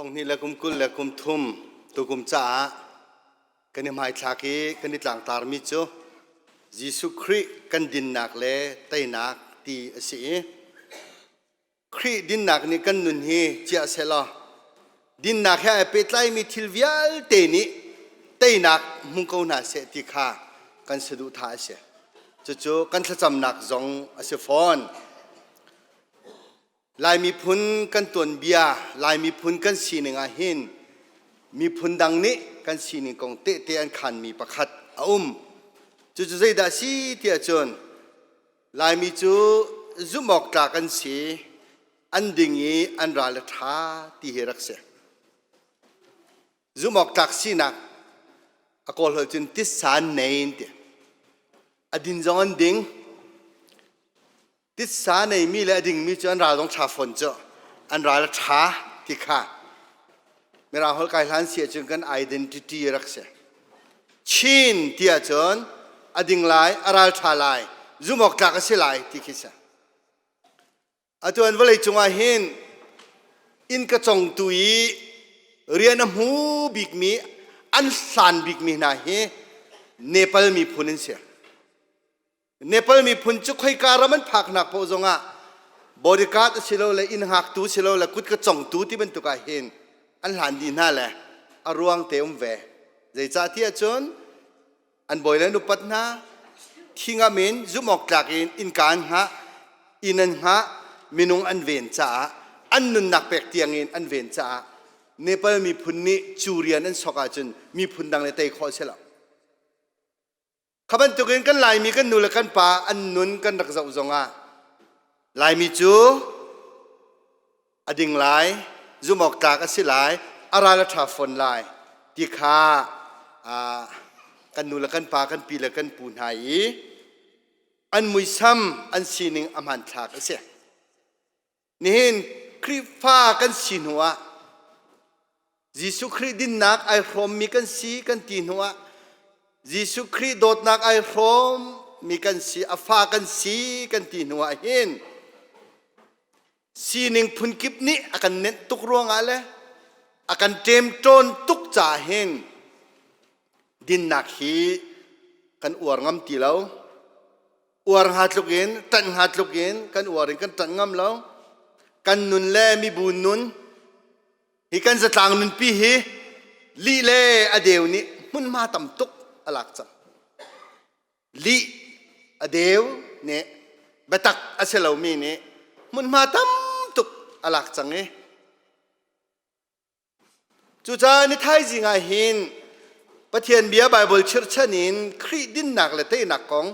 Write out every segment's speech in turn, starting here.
Thonghnih le kum 20 le kum thum tukum caah kan i hmaithlak i kan i tlangtarmi cu Jesuh Khrih kan dinnak le teinak ti a si i Khrih dinnak nih kan nun hi ciah sehlaw dinnak he ai pehtlaimi thil vialte nih teinak hmu ko hna seh ti kha kan saduhthah a si. Cucu kan thlacamnak zong a si fawn. Lai miphun kan tuanbia, Lai miphun kan sining ah hin miphun dang nih kan sining kong tehte an khanmi pakhat a um. Cucu zeidah a si tiah cun Laimi cu zumh awk tlak an si, an ding i an ral a ṭha ti hi rak si. Zumh awk tlak sinak a kawl holh cun titsa an nei an ti. A din zong an ding, Titsa neimi le a dingmi cu an ral zong ṭha fawn cu an ral a ṭha ti kha Mirang holh kai hlan si ahcun kan identity rak si. Chin ti ahcun a ding lai, a ral ṭha lai, zumh awk tlak a si lai ti khi si. Atu an vawlei cungah hin inn ka congtu i rian a hmu bikmi an hlan bikmi hna hi Nepal miphun an si. Nepal miphun cu khoika ram an phaknak paoh zongah bodyguard asilole inn hngaktu silole kutka congtu ti bantuk ah hin an hlan dih hna le a ruang te um ve. Zeicahtiah cun an bawi le an upat hna, thingam in zumh awk tlak in innka an hngah, inn an hngah, minung an ven caah an nunnak pek tiang in an ven caah Nepal miphun nih cu rian an sok ahcun miphun dang le tei khawh a si lo. Kha bantukin kan Laimi kan nu le kan pa an nun kan rak zoh zongah Laimi cu a ding lai, zumh awk tlak a si lai, a ral a ṭha fawn lai ti kha kan nu le kan pa, kan pi le kan pu hna i an muisam, an sining a hmanthlak a si. Nihin Khrihfa kan si hnu ah Jesuh Khrih dinnak ai hrawmmi kan si kan ti hnu ah Jesuh Khrih dawtnak ai hrawmmi kan si, a fa kan si kan ti hnu ah hin sining phunkip nih a kan nenh tuk ruangah le a kan ṭemṭawn tuk caah hin dinnak hi kan uar ngam ti lo. Uar hnga tluk in, ṭanh hnga tluk in kan uar in kan ṭanh ngam lo. Kan nun le mibu nun Hi kan zatlang nunpi hi lih le a deu nih hmunhma tam tuk a lak cang. Lih a deu nih biatak a si lomi nih hmunhma tam tuk a lak cang i cucaah ni thaizing ah hin Pathian bia Baibal chirhchan in Khrih dinnak le teinak kong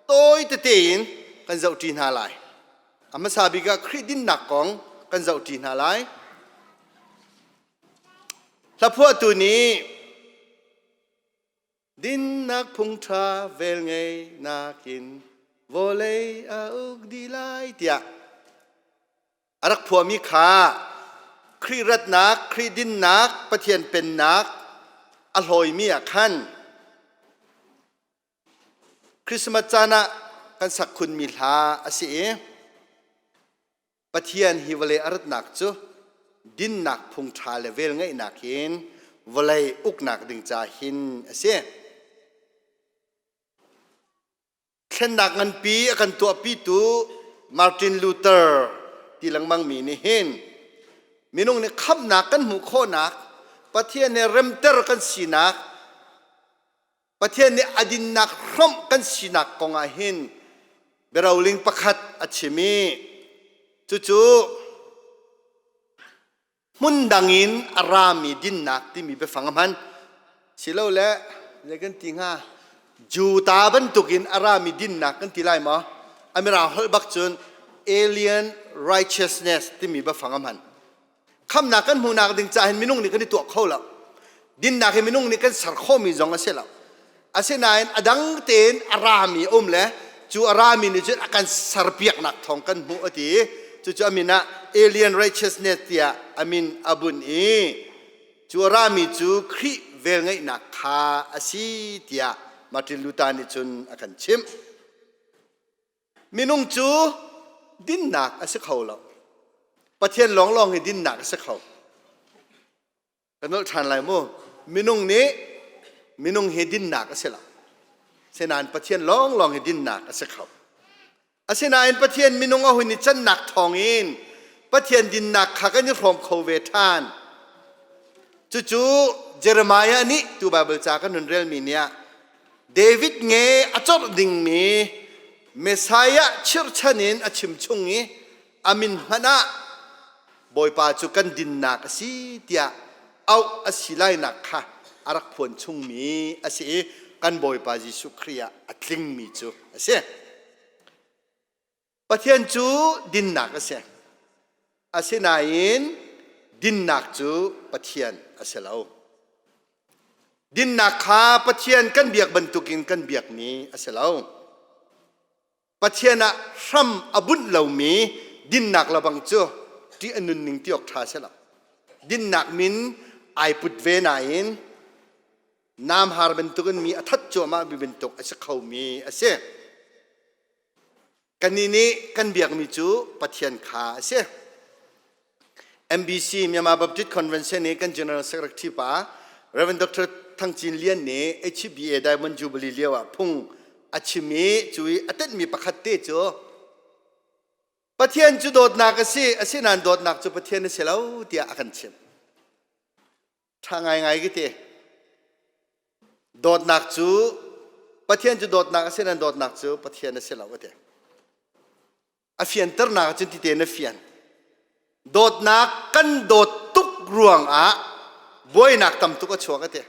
tawi tete in kan zohṭi hna lai. A hmasa bik ah Khrih dinnak kong kan zohṭi hna lai. Hlaphuahtu nih dinnak phungṭha velngeihnak in vawlei a uk dih lai tiah a rak phuahmi kha Khrih ratnak, Khrih dinnak, Pathian pennak a hlawimi ah khan Christmas caan ah kan sak khunmi hla a si i Pathian hi vawlei a ratnak cu dinnak phung ṭha le velngeihnak in vawlei uknak ding ca hin a si. Thlennak nganpi a kan tuahpitu Martin Luther ti lengmangmi nih hin minung nih khamhnak kan hmuh khawhnak Pathian he remter kan sinak Pathian nih a dinnak hrawmh kan sinak kong ah hin biaroling pakhat a chim i cucu hmun dang in a rami dinnak timi biafang a hman. Silole zei kan ti hnga Juta bantukin a rami dinnak kan ti lai maw? A mirang holh bak cun alien righteousness timi biafang a hman. Khamnak kan hmuhnak ding caah hin minung nih kan i tuah kho lo. Dinnak hi minung nih kan ser khawhmi zong a si lo. Asinain a dang tein a rami a um le cu a rami nih cun a kan serpiaknak thawng kan hmuh a ti. Cucu a min ah alien righteousness tiah a min a bunh i cu a rami cu Khrih velngeihnak kha a si tiah Martin Luther nih cun a kan chimh. Minung cu dinnak a si kho lo. Pathian lawnglawng hi dinnak a si kho. Kan nolh ṭhan lai mu. Minung nih minung hi dinnak a si lo. Sinain Pathian lawnglawng hi dinnak a si kho. Asinain Pathian minung a hun i cannak thawngin Pathian dinnak kha kan i hrawm kho ve ṭhan. Cucu Jeremiah nih tu Baibal ca kan hun relmi nih ah David nge a corh dingmi Messiah chirhchan in a chim chung i a min hmanh ah Bawipa cu kan dinnak a si tiah auh a si lainak kha a rak phuan chungmi a si i kan Bawipa Jesuh Khrih ah a tlingmi cu a si. Pathian cu dinnak a si. Asinain dinnak cu Pathian a si lo. Dinnak kha Pathian kan biak bantukin kan biakmi a si lo. Pathian ah hram a bunh lomi dinnak lebang cu ṭih a nunning ti awk ṭha si lo. Dinnak min ai put ve nain namhar bantukin mi a that cuahmah mi bantuk a si khomi a si. Kannih nih kan biakmi cu Pathian kha a si. MBC Myanmar Baptist Convention i kan General Secretary pa Rev. Dr. Thang Cin Lian nih HBA Diamond Jubilee lio ah phung a chim i cu i a tenhmi pakhat te cu Pathian cu dawtnak a si, asinain dawtnak cu Pathian a si lo tiah a kan chimh. Ṭha ngaingai ka ti. Dawtnak cu Pathian cu dawtnak a si nain dawtnak cu Pathian a si lo a ti. A fianternak ahcun ti tein a fian. Dawtnak kan dawt tuk ruangah buainak tam tuk a chuak a ti.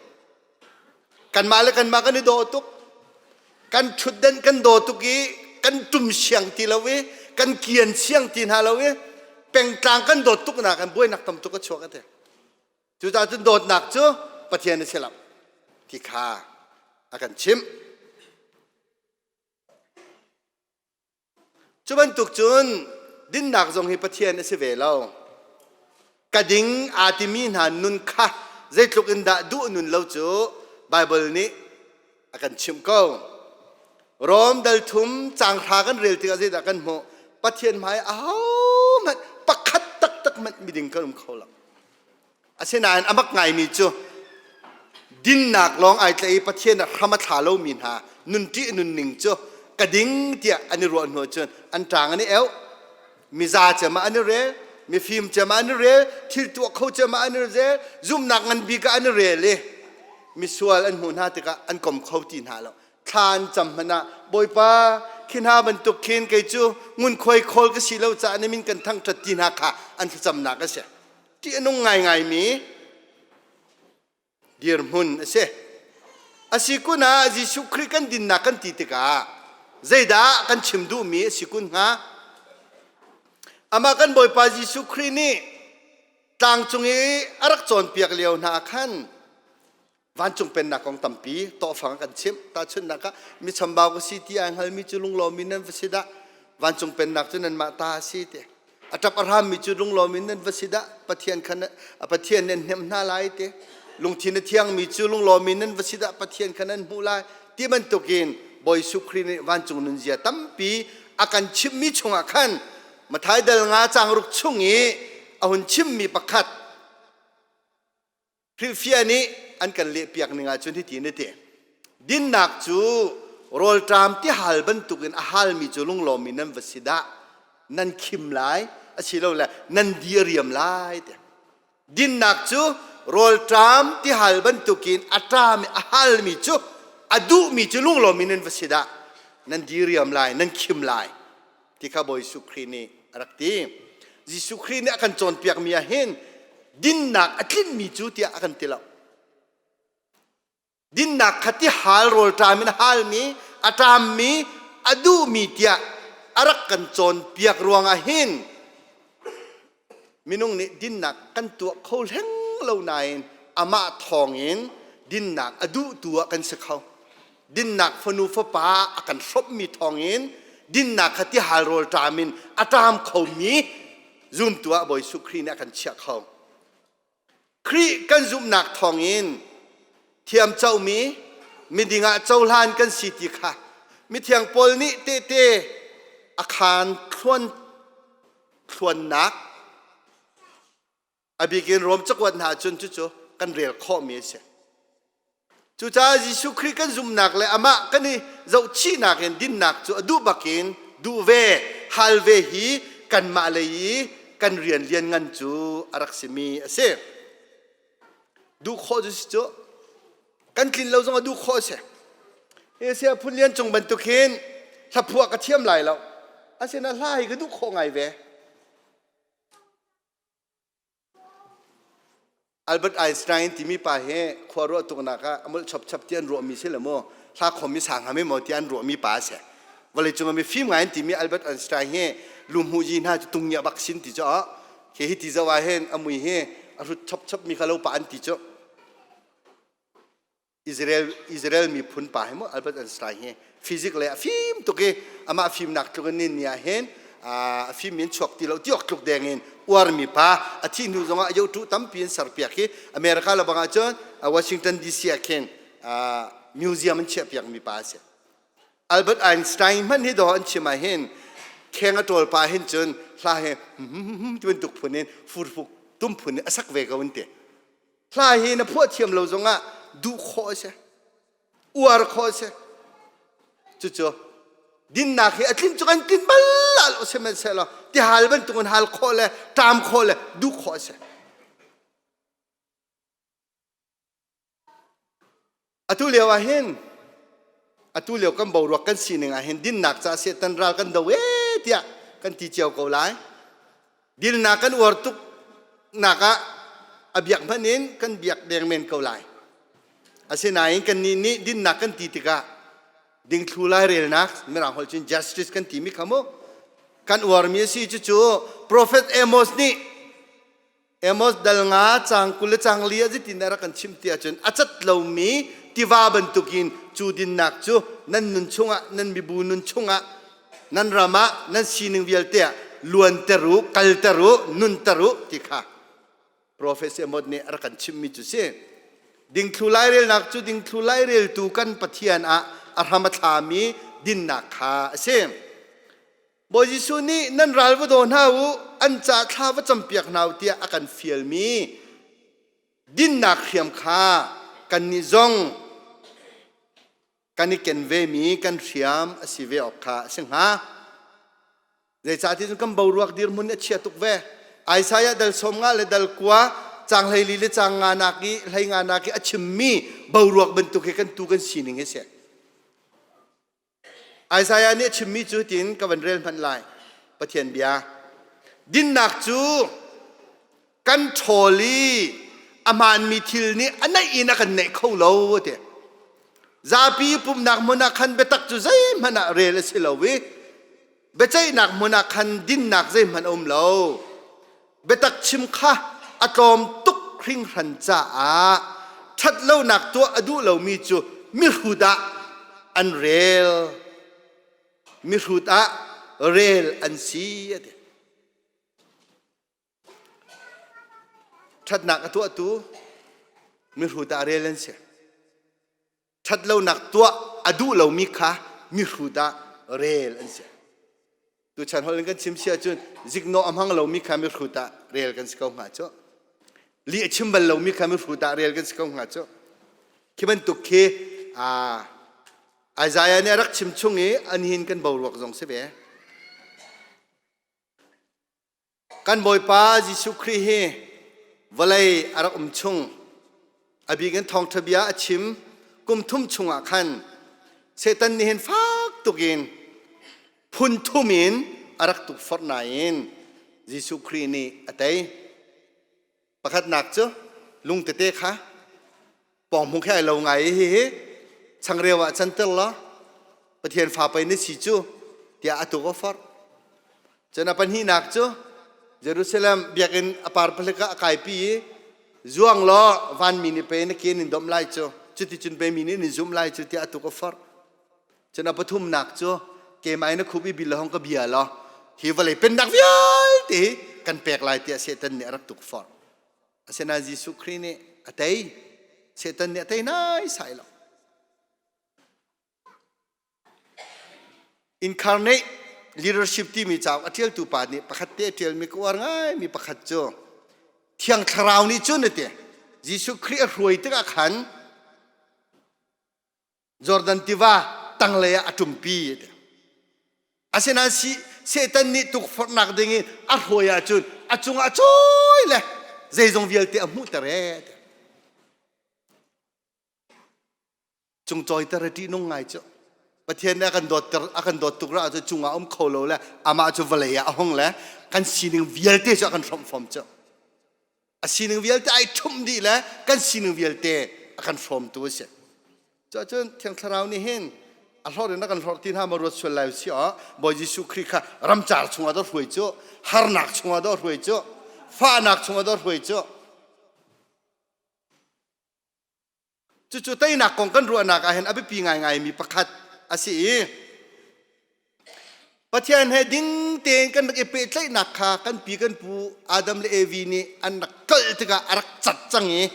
Kanmah le kanmah kan i daw tuk. Kan ṭhutden kan daw tuk i kan ṭum siang ti lo i kan kian siang ti hna lo i pengtlang kan dawt tuk nak in buainak tam tuk a chuak a ti. Cucaah cun dawtnak cu Pathian a si lo ti kha a kan chimh. Cu bantuk cun dinnak zong hi Pathian a si ve lo. Ka ding aa timi hna nun kha zeitluk in dah duh nun lo cu Baibal nih a kan chimh ko. Rom dal thum caang hra kan rel tikah zeidah kan hmuh? Pathian hmai ahohmanh pakhat taktak hmanh miding kan um kho lo. Asinain a mak ngaimi cu dinnak lawng ai tlaih i Pathian ah hram a thla lomi hna nun ṭih nunning cu ka ding tiah an i ruah hnu cun an ṭang an i euh. Miza cem ah an i rel, mifim cem ah an i rel, thil tuah kho cem ah an i rel, zumhnak ngan bik ah an i rel i misual an hmuh hna tikah an kom kho ti hna lo. Thla an cam hmanh ah Bawipa khi hna bantuk khin kei cu ngunkhuai khawl ka si lo caah na min kan thangṭhat ti hna kha an thlacamnak a si. ṭih a nung ngaingaimi dirhmun a si. A si kun ah Jesuh Khrih kan dinnak kan ti tikah zeidah kan chim duhmi a si kun hnga? Amah kan Bawipa Jesuh Khrih nih tlangcung i a rak cawnpiak lio hna khan vancung pennak kong tampi tawhfang a kan chimh. Tahchunhnak ah mi chambau ka si ti ai hngalmi cu lunglawm in nan va si dah. Vancung pennak cu nanmah ta a si ti. A ṭap a hrammi cu lunglawm in nan va si dah. Pathian khan Pathian nan hnemh hna lai ti. Lungthin a thiangmi cu lunglawm in nan va si dah. Pathian khan nan hmuh lai. Ti bantukin Bawi Jesuh Khrih nih vancung nunzia tampi a kan chimhmi chungah khan Matthai dal nga caang ruk chung i a hun chimmi pakhat Khrihfia nih an kan lehpiak ning ahcun hitin a ti. Dinnak cu rawlṭam tihal bantukin a halmi cu lunglawmmi nan va si dah. Nan khim lai asilole nan di a riam lai ti. Dinnak cu rawlṭam tihal bantukin a ṭam i a halmi cu a duhmi cu lunglawmmi nan va si dah. Nan di riam lai, nan khim lai. Ti kha Bawi Jesuh Khrih nih a rak ti. Jesuh Khrih nih a kan cawnpiakmi ah hin dinnak a tlinhmi cu tiah a kan ti lo. Dinnak kha ti hal rawlṭam in a halmi, a ṭammi, a duhmi tiah a rak kan cawnpiak ruangah hin Minung nih dinnak kan tuah kho hleng lo nain amah thawngin dinnak a duhtu ah kan si kho. Dinnak fanu fapa a kan hrawmhmi thawngin dinnak kha tihal rawl ṭam in a ṭam khomi zumtu ah Bawi Jesuh Khrih nih a kan chiah kho. Khrih kan zumhnak thawngin thiamcomi miding ah cohlan kan si ti kha mithiang Paul nih tehte a khaan thluan thluannak a bik in Rom cakuat hna cun cucu kan rel khawhmi a si. Cucaah Jesuh Khrih kan zumhnak le amah kan i zohchihnak in dinnak cu a duh bakin duh ve, hal ve hi kanmah lei i kan rian lianngan cu a rak simi a si. Duh khawh cu si cu kan tlin lo zong a duh khawh a si. Hi sia phun lian cung bantuk hin hlaphuah ka thiam lai lo. Asinain hla hi ka duh khawh ngai ve. Albert Einstein timi pa hi khua ruah tuknak ah a molh chapchap ti an ruahmi si le maw hla khom mi sang hame maw ti an ruahmi pa a si. Vawleicung ah mifim ngai an timi Albert Einstein hi lumhu yi hna cu tungia bak sin ti cu khi hi ti zoh ah hin a mui hi a hrut chapchap mi kha lo pa an ti cu. Israel Israel miphun pa hi mu Albert Einstein hi physics le a fim tuk i amah fimnak tluk in ni ah hin a fim in chuak ti lo ti awk tluk deng in uarmi pa a thih hnu zongah a yotu tampi in serpiak hi America le bang ah cun Washington DC ah khin museum an chiahpiak mi pa a si. Albert Einstein hmanh hi dawh an chim ah hin kheng a ṭawl pa hin cun hla he ti bantuk phun in furfuk tum phun in a sak ve ko an ti. Hla hi na phuah thiam lo zongah duh khawh a si. Uar khawh a si. Cucu dinnak hi a tlin cu kan tlin bal lo sihmanhsehlaw tihal bantukin hal khawh le ṭam khawh le duh khawh a si. Atu lio ah hin atu lio kan boruak kan sining ah hin dinnak ca Satan ral kan do ee tiah kan ti cio ko lai. Dinnak kan uar tuk nak ah a biak hmanh in kan biak deng men ko lai. Asinain kannih nih dinnak kan ti tikah dingthlu lairelnak mirang holh cun justice kan timi kha mu kan uarmi a si cucu Prophet Amos nih Amos dal nga caang 20 le caang li ah zeitin dah rak kan chimh ti ahcun a cat lomi tiva bantukin cu dinnak cu nan nun chungah nan mibu nun chungah nan ram ah nan sining vialte ah luanter u kalter u nunter u ti kha Prophet Amos nih a rak kan chimhmi cu si. Dingthlu lairelnak cu dingthlu laireltu kan Pathian ah a hram a thlami dinnak kha a si. Bawi Jesuh nih nan ral va daw hna u, an ca thla va campiak hna u tiah a kan fialmi dinnak hriam kha kannih zong kan i ken vemi kan hriam a si ve awk kha a si hnga. Zeicahtiah cun kan boruak dirhmun a chia tuk ve. Isaiah dal 50 le dal 9 caang 14 le caang nga nak i hlei nga nak i a chimmi boruak bantuk hi kan tu kan sining hi si. Isaiah nih a chimmi cu tin ka van rel hmanh lai. Pathian bia. Dinnak cu kan ṭhawl i a hmaanmi thil nih a naih in a kan naih kho lo a ti. Zapi pumhnak hmun ah khan biatak cu zeihmanh ah rel a si lo i biaceihnak hmun ah khan dinnak zeihmanh a um lo. Biatak chim kha a tlawm tuk hringhran caah ṭhatlonak tuah a duh lomi cu mihrut ah an rel. Mihrut ah rel an si a ti. Ṭhatnak a tuahtu mihrut ah rel an si. Ṭhatlonak tuah a duh lomi kha mihrut ah rel an si. Tuchan holh in kan chim si ahcun ziknawh a hmang lomi kha mihrut ah rel kan si ko hnga cu. Lih a chim bal lomi kha mihrut ah rel kan si ko hnga cu. Khi bantuk khi Isaiah nih a rak chim chung i an hin kan boruak zong si ve. Kan Bawipa Jesuh Khrih hi vawlei a rak um chung a bik in thawngṭha bia a chim kum thum chungah khan Satan nih hin fak tukin phun thum in a rak tukforh nain Jesuh Khrih nih a tei. Pakhatnak cu lung tete kha pawng khi ai lo ngai i hihi changreu ah canter law Pathian fa pei na si cu tiah a tuk a forh. Cun a pahnihnak cu Jerusalem biakinn a par palik ah a kaipi i zuang law vanmi nih pei na ke nin domh lai cu cuticun pei mi nih nin zumh lai cu tiah a tuk a forh. Cun a pathumnak cu keimah in a khup i bil hong ka bia law hi vawlei pennak vialte hi kan pek lai tiah Satan nih a rak tuk forh. Asinain Jesuh Khrih nih a tei. Satan nih a tei naisai lo. Incarnate leadership timi cauk a ṭialtu pa nih pakhat te a ṭialmi ka uar ngaimi pakhat cu Thiang Thlarau nih cun a ti. Jesuh Khrih a hruai tikah khan Jordan tiva tanglei ah a ṭumpi. Asinain si Satan nih tukforhnak ding in a hruai ahcun a cungah cawi le zeizong vialte a hmuhter ee. Cung cawiter a ṭihnung ngai cu. Pathian nih a kan dawtter a kan dawt tuk rah cu cungah um kho lo le amah cu vawlei ah a hung le kan sining vialte cu a kan hrawmh fom cu. A sining vialte ai ṭhumh dih le kan sining vialte a kan hrawmtu a si. Cuahcun Thiang Thlarau nih hin a hlorh in a kan hlorh ti hna ma ruat sual lai si ah Bawi Jesuh Khrih kha ramcar chungah dawh hruai cu, harnak chungah dawh hruai cu, fahnak chungah dawh hruai cu. Cucu teinak kong kan ruahnak ah hin a biapi ngaingai mi pakhat a si i Pathian he ding tein kan rak i pehtlaihnak kha kan pi kan pu Adam le Evi nih an rak tlolh tikah a rak cat cang i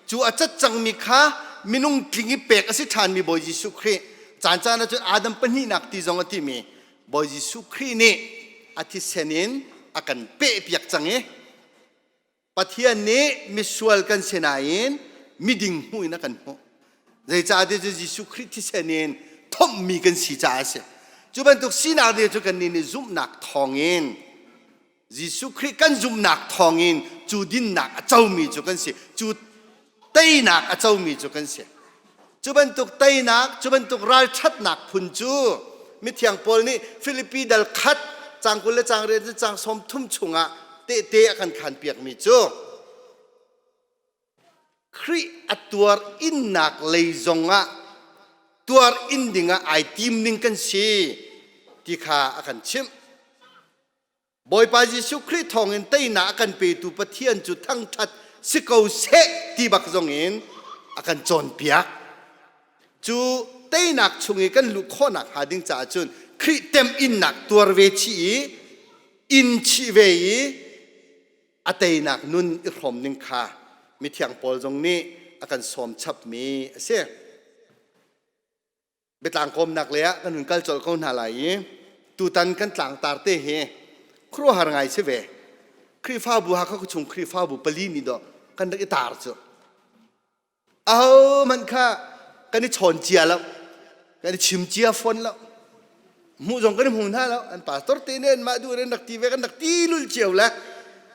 cu a cat cangmi kha minung tling i pek a si ṭhanmi Bawi Jesuh Khrih caan caan ahcun Adam pahnihnak ti zong a timi Bawi Jesuh Khrih nih a thisen in a kan pehpiak cang i Pathian nih misual kan si nain miding hmuh in a kan hmuh. Zeicahtiah cu Jesuh Khrih thisen in thomhmi kan si caah a si. Cu bantuk sinak nih cu kannih nih zumhnak thawngin Jesuh Khrih kan zumhnak thawngin cu dinnak a comi cu kan si. Cu teinak a comi cu kan si. Cu bantuk teinak, cu bantuk ralṭhatnak phun cu mithiang Paul nih Filipi dal khat cang 20 le cang riat cang 30 chungah tehte a kan khan piakmi cu Khrih a tuar innak lei zongah tuar in dingah ai tim ning kan si ti kha a kan chimh. Bawipa Jesuh Khrih thawngin teinak a kan petu Pathian cu thangṭhat si ko seh ti bak zongin a kan cawnpiak. Cu teinak chung i kan luh khawhnak hnga ding caah cun Khrih temhinnak tuar ve chih i in chih ve i a teinak nun i hrawm ning kha mithiang Paul zong nih a kan sawm chapmi a si. Biatlang kawmnak lei ah kan hun kal colh ko hna lai i tutan kan tlangtar te hi khuaruahhar ngai si ve. Khrihfabu Hakha khuachung Khrihfabu pali nih dawh kan rak i tar cu. Ahohmanh kha kan i chawn cia lo, kan i chim cia fawn lo. Hmuh zong kan i hmu hna lo. An pastor te nih anmah duh in rak ti ve kan rak ti lul cio le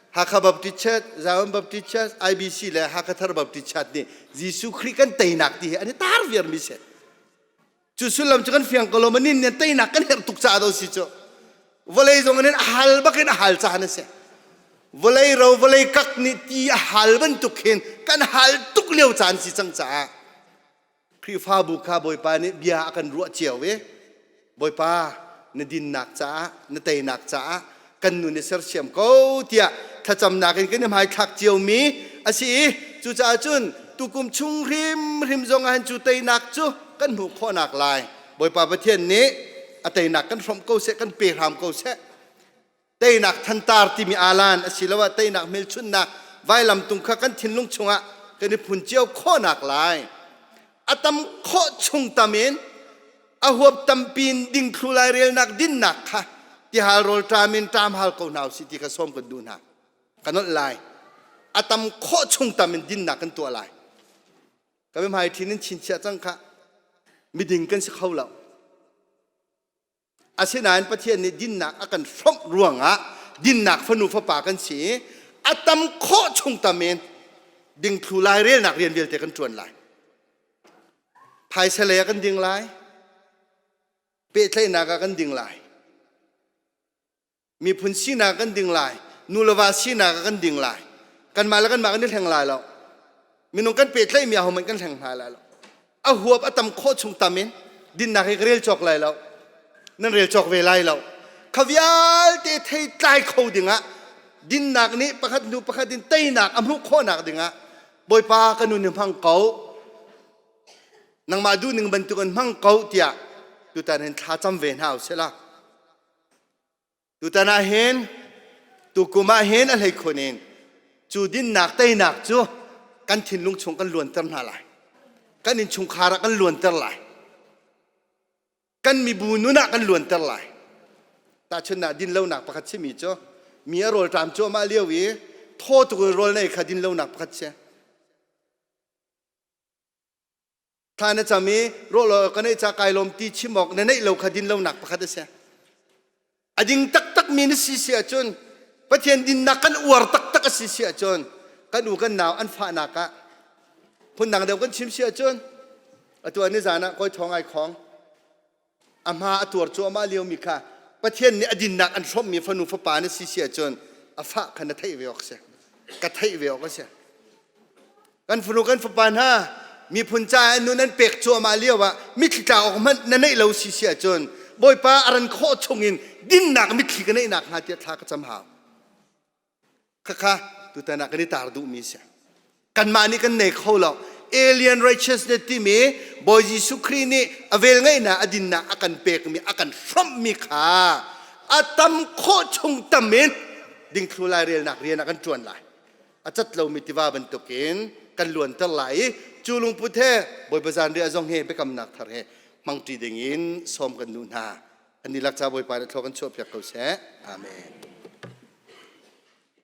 Hakha Baptist Church, Zion Baptist Church, IBC le Hakha Thar Baptist Church nih Jesuh Khrih kan teinak ti hi an i tar viar mi si. Cu sullam cu kan fiang ko lo ma nin nih teinak kan herh tuk caah do si cu. Vawlei zong in a hal bak in a hal caan a si. Vawlei ro vawlei kak nih ti a hal bantuk hin kan hal tuk lio caan si cang caah Khrihfabu kha Bawipa nih bia a kan ruah cio i Bawipa na dinnak caah na teinak caah kan nun i sersiam ko tiah thlacamnak in kan i hmaithlak ciomi a si i cucaah cun tukum chung hrimhrim zong ah hin cu teinak cu kan hmuh khawhnak lai Bawipa Pathian nih a teinak kan hrawmh ko seh kan pe hram ko seh. Teinak thantar timi alan asiloah teinak hmelchunhnak vailamtung kha kan thinlung chungah kan i phun cio khawhnak lai a tam khawh chung tam in a huap tampi in dingthlu lairelnak dinnak kha tihal rawl ṭam in ṭam hal ko hna usih ti kha sawm kan duh hna. Ka nolh lai. A tam khawh chung tam in dinnak kan tuah lai. Ka hmai ṭhin in chinchiah cang kha miding kan si kho lo. Asinain Pathian nih dinnak a kan hrawmh ruangah dinnak fanu fapa kan si i a tam khawh chung tam in dingthlu lairelnak rian vialte kan ṭuan lai. Phaisa lei ah kan ding lai, pehtlaihnak ah kan ding lai, miphun sinak kan ding lai, nu le va sinak ah kan ding lai. Kanmah le kanmah kan i hleng lai lo. Minung kan pehtlaihmi ahohmanh kan hleng hna lai lo. A huap a tam khawh chung tam in dinnak hi ka rel cawk lai lo. Nan rel cawk ve lai lo. Kha vialte thei tlai kho dingah dinnak nih pakhat hnu pakhat in teinak a hmuh khawhnak dingah Bawipa ka nun hi hmang ko. Nangmah duhning bantukin hmang ko tiah tutan hin thla cam ve hna usih la. Tutan ah hin tukum ah hin a hleikhun in cu dinnak teinak cu kan thinlung chung kan luanter hna lai. Kan innchungkhar ah kan luanter lai. Kan mibu nun ah kan luanter lai. Tahchunhnak dinlonak pakhat simi cu mi a rawlṭam cuahmah lio i thaw tuk in rawl nei kha dinlonak pakhat si. Thla na cam i rawh ka neih ca kai lawm ti chim awk na neih lo kha din lonak pakhat a si. A ding taktak mi na si si ahcun Pathian dinnak kan uar taktak a si si ahcun kan u kan nau an fahnak ah phundang deuh kan chim si ahcun atu ah nizan ah kawi thawng ai khong a hma a tuar cuahmah liomi kha Pathian nih a dinnak an hrawmhmi fanu fapa na si si ahcun a fah kha na theih ve awk si ka theih ve awk a si. Kan fanu kan fapa hna miphun caah nun an pek cuahmah lio ah mitthli tlak awk hmanh na neih lo si si ahcun Bawipa a ran khawh chungin dinnak mitthli ka neih nak hnga tiah thla ka cam hau. Khakha tutan ah kan i tar duhmi si. Kanmah nih kan nei kho lo. Alien righteousness timi Bawi Jesuh Khrih nih a velngeihnak a dinnak a kan pekmi a kan hrawmhmi kha a tam khawh chung tam in dingthlu lairelnak rian ah kan ṭuan lai. A cat lomi tiva bantukin kan luanter lai i cu lungput he Bawipa zanriah zong hi biakamnak thar he hmangṭi dingin sawm kan duh hna. An dihlak ca Bawipa nih thlua kan chuahpiak ko seh. Amen.